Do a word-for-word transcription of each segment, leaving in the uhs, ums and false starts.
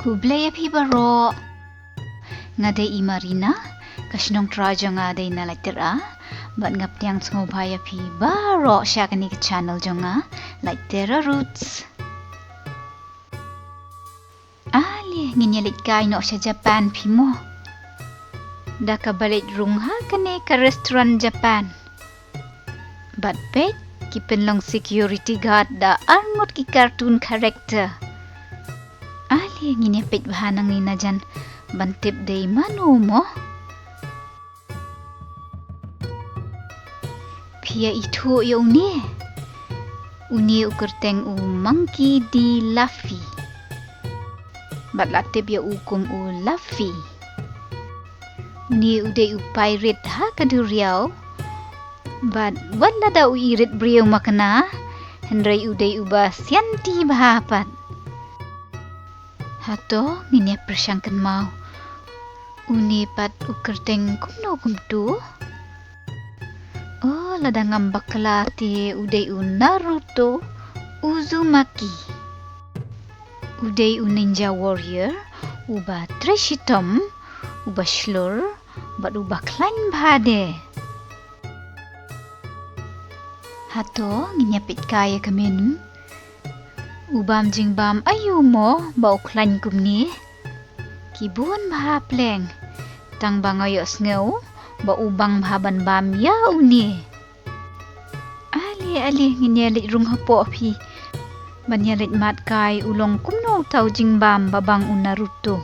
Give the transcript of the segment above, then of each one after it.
Khublei ïa phi baroh. Nga dei i Marina, ka shnong trai jong nga dei na Laityra, bad nga pdiang sngewbha ïa phi baroh sha kane ka channel jong nga, Laityra Roots. Ale, ngin ïa leit kai noh sha Japan phi mo. Da kaba leit rung ha kane ka restaurant Japan. Bad peit, ki pynlong security guard da arngut ki cartoon character. Ale, ngin ïa peit bha nangne na jan ban tip dei mano mo. Phi ïa ithuh ïa une? Une u kyrteng u Monkey D. Luffy. Bad la tip ïa u kum u Luffy. Une u dei u pirate ha ka duriaw. Bad wat lada u irit briew makna, hynrei u dei uba sianti bha pat. Hato ngin ïa pyrshang kynmaw, une pat u kyrteng kumno kumto? Oh, lada ngam bakla te u dei u Naruto Uzumaki. U dei u ninja warrior uba trei shitom, uba shlur bad uba khlaiñ bha de. Hato ngin ïa peit kai ïa ka menu. U bam jingbam aïu mo ba u khlaiñ kumne? Ki bun bha pleng. Tang ba nga ïohsngew ba u bang bha ban bam ïa une. Ale ale, ngin ïa leit rung hapoh phi ban ïa leit mad kai u long kumno uta u jingbam ba bang u Naruto.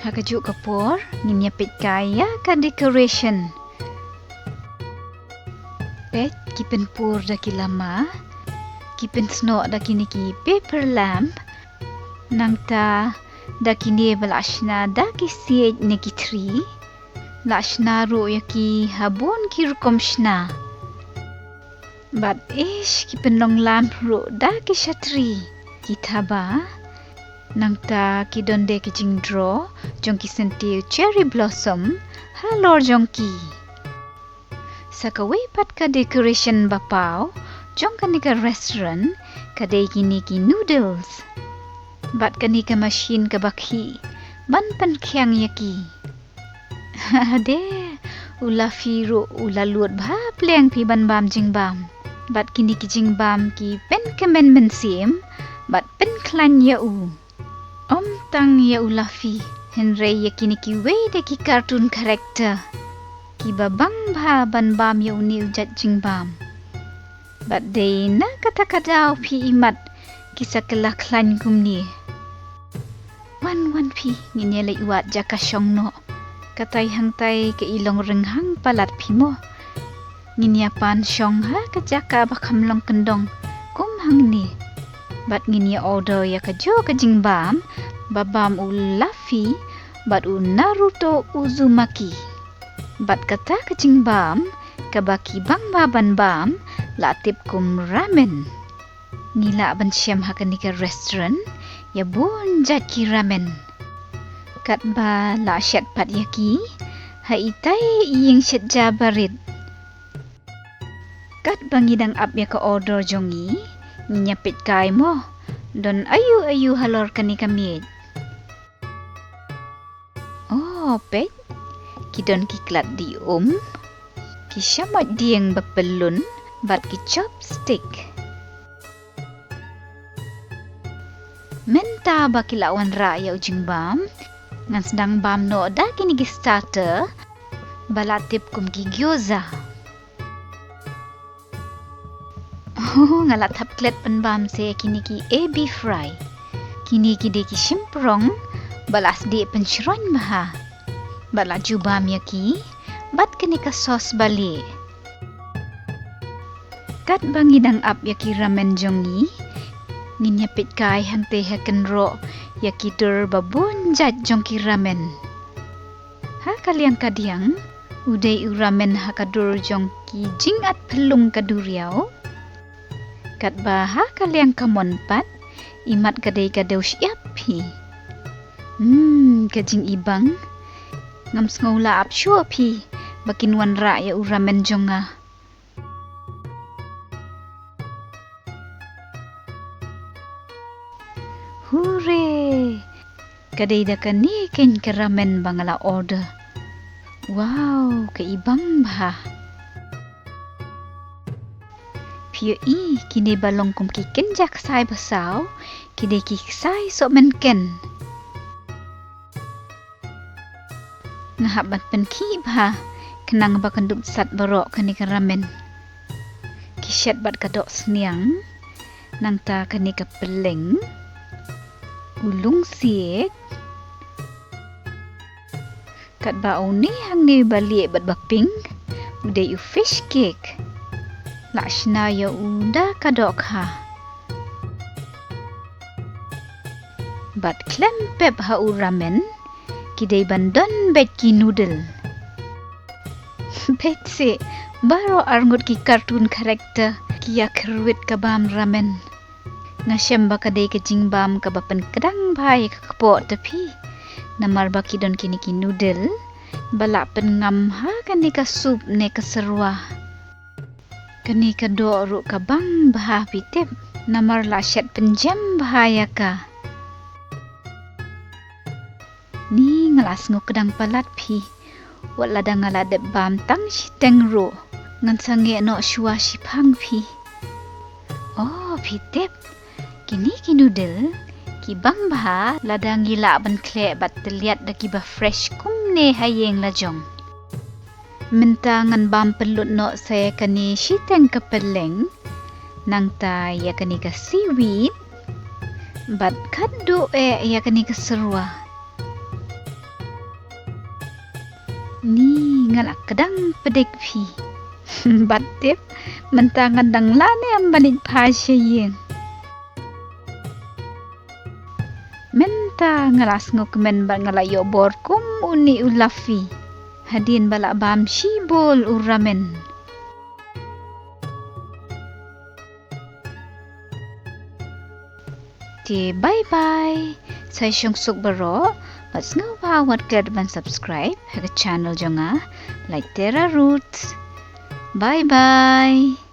Ha kajuh ka por ngin ïa peit kai ïa ka decoration. Peit, ki pynpur da ki lama, ki pynsnoh da kine ki paper lamp, nangta da kine ba la shna da ki siej ne ki thri, la shna ruh ïa ki ha bun ki rukom shna. Bad ish, ki pynlong lamp ruh da ki shatri, ki thaba, nangta ki don de ki jingdraw jong ki syntiew cherry blossom halor jong ki. Sa kawei pat ka decoration ba paw jong kane ka restaurant ka dei kine ki noodles bad kane ka machine kaba khih ban pynkhiang ïa ki. Hade, u Luffy ruh u la lut bha pleng phi ban bam jingbam. Bad kine ki jingbam ki pynkmen mynsiem bad pynkhlaiñ ïa u. Ym tang ïa u Luffy, hynrei ïa kine kiwei de ki cartoon character kiba bang bha ban bam ïa une u jait jingbam. Bad dei na kata ka daw phi imat ki sa kylla khlaiñ kumne. Wan wan phi, ngin ïa leit wad jaka shong noh. Katai hangtai ka i long rynghang palat phi mo. Ngin ïa pan shong ha ka jaka ba kham long kyndong kum hangne. Bad ngin ïa order ïa kajuh ka jingbam ba bam u Luffy bad u Naruto Uzumaki. Bad kata ka jingbam kaba ki bang bha ban bam la tip kum ramen. Ngi lah ban shem ha kane ka restaurant ïa bun jait ki ramen. Katba la shet pat ïa ki ha itai i ïing shet ja barit. Katba ngi dang ap ïa ka order jong ngi, ngin ïa peit kai mo don aïu aïu halor kane ka miej. Oh, peit. Ki don ki klat di um, ki shamoit dieng ba pyllun bad ki chopstick. Mynta ba ki la wanrah ïa u jingbam, ngan sdang bam noh da kine ki starter ba la tip kum ki gyoza. Oh, nga la thap klet pynbam se kine ki ebi fry. Kine ki dei ki shymprong ba la sdieh pynshroiñ bha. Ba la ju bam ïa ki bad kane ka sauce ba lieh. Katba ngi dang ap ïa ki ramen jong ngi, ngin ïa peit kai hangtei ha kynroh ïa ki dur ba bun jait jong ki ramen. Ha ka liang ka diang, u dei u ramen ha ka dur jong ki jingat phyllung ka duriaw. Katba ha ka liang ka mon pat, imat ka dei ka dew shyiap phi. Hmm, ka jingibang. Ngam sngew la ap shuh phi ba kin wanrah ïa u ramen jong nga. Hure! Ka dei da kane keiñ ka ramen ba nga la order. Wow, ka i bang bha. Phi ïohi, kine ba long kum ki kynja ksai ba saw, ki dei ki ksai sohmynken. Nga hap ban pynkhih bha, khnang ba kan dup sat baroh kane ka ramen. Ki shet bad ka doh sniang, nangta kane ka pylleng, u lungsiej. Katba une hangne ba lieh bad ba pink, u dei u fish cake. La shna ïa u da ka dohkha. Bad khlem pep ha u ramen, ki dei ban don beit ki noodle. Beit seh, baroh arngut ki cartoon character ki ïa kyrwit ka bam ramen. Nga shem ba ka dei ka jingbam kaba pynkdang bha ïa ka kpoh te phi. Namar ba ki don kine ki noodle ba la pynngam ha kane ka soup ne ka syrwa. Kane ka doh ruh ka bang bha phi tip, namar la shet pynjem bha ïa ka. Ni nga la sngew kdang palat phi. Wat lada nga la dep bam tang shiteng ruh, ngan sangeh noh shuwa shiphang phi. Oh, phi tip, kine ki noodle ki bang bha lada ngi lah ban khleh bad tylliat da kiba fresh kumne ha ïing la jong. Mynta ngan bam pynlut noh sa ïa kane shiteng ka pylleng, nangta ïa kane ka seaweed, bad khatduh eh ïa kane ka syrwa. Ni nga la kdang pdeng phi. Bad tip, mynta ngan dang lah ne em ban leit phai sha ïing. Mynta nga la sngewkmen bad nga la ïoh bor kum une u Luffy hadien ba la bam shibun u ramen. Te bye bye. Sa ïa shong suk baroh, bad sngewbha wat klet ban subscribe ha ka channel jong nga, Laitera Roots. Bye bye.